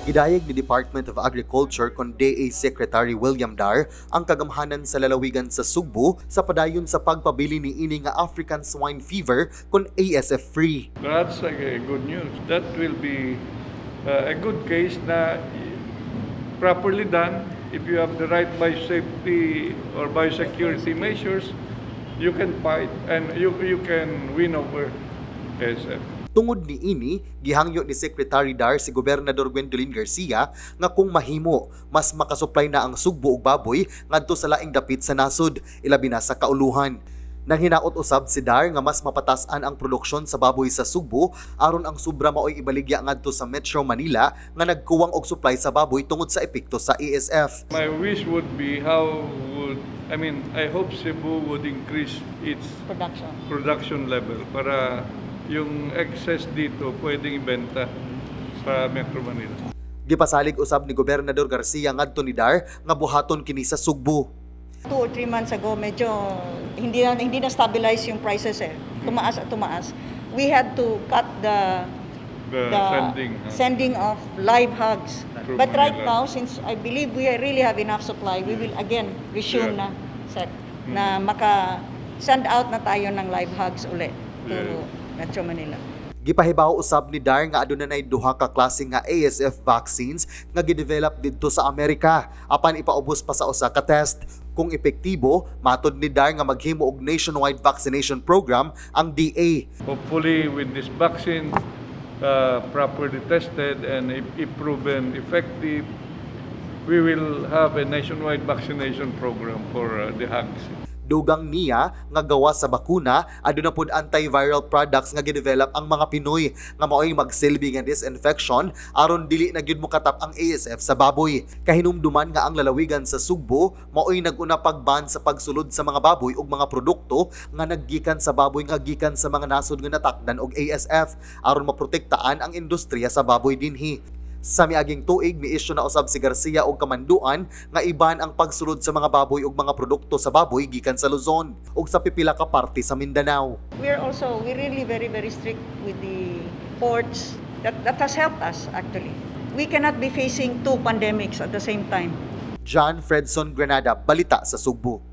Gidayeg ni Department of Agriculture kon DA Secretary William Dar ang kagamhanan sa lalawigan sa Sugbo sa padayon sa pagpabili ni ini nga African Swine Fever kon ASF free. That's like a good news. That will be a good case na properly done. If you have the right biosafety or biosecurity measures, you can fight and you can win over ASF. Tungod ni ini, gihangyo ni Secretary Dar si Gobernador Gwendolyn Garcia nga kung mahimo, mas makasupply na ang Sugbo og baboy ngadto sa laing dapit sa nasod, ilabi na sa kauluhan. Nang hinaot usab si Dar nga mas mapatasan ang produksyon sa baboy sa Sugbo aron ang sobra maoy ibaligya ngadto sa Metro Manila nga nagkuwang og supply sa baboy tungod sa epekto sa ASF. My wish would be how would, I mean, I hope Cebu would increase its production. Production level para yung excess dito pwedeng ibenta sa Metro Manila. Gipasalig usab ni Gobernador Garcia ngadto ni Dar nga buhaton kini sa Sugbo. 2 or 3 months ago, medyo hindi na stabilize yung prices eh. Tumaas at tumaas. We had to cut The sending, huh? Sending of live hogs. Through But right Manila. Now, since I believe we really have enough supply, we will again resume na, Sec, na maka send out na tayo ng live hogs uli to Metro Manila. Gipahibaw usab ni Dar nga aduna nay duha ka klase nga ASF vaccines nga gidevelop didto sa Amerika apan ipaubos pa sa usa ka test. Kung epektibo, matod ni Dar nga maghimo og nationwide vaccination program ang DA. Hopefully, with this vaccine properly tested and if proven effective, we will have a nationwide vaccination program for the hogs. Dugang niya nga gawas sa bakuna, aduna pod antiviral products nga gidevelop ang mga Pinoy nga maoy magsilbi nga disinfection aron dili na gyud mokatap ang ASF sa baboy. Kahinumduman nga ang lalawigan sa Sugbo maoy nag-una pagban sa pagsulod sa mga baboy ug mga produkto nga naggikan sa baboy nga gikan sa mga nasod nga natakdan og ASF aron maprotektaan ang industriya sa baboy dinhi. Sa miaging tuig, mi-issue na usab si Garcia og kamanduan nga iban ang pagsulod sa mga baboy ug mga produkto sa baboy gikan sa Luzon ug sa pipila ka parte sa Mindanao. We're really very, very strict with the ports. That has helped us, actually. We cannot be facing two pandemics at the same time. John Fredson Granada, Balita sa Sugbo.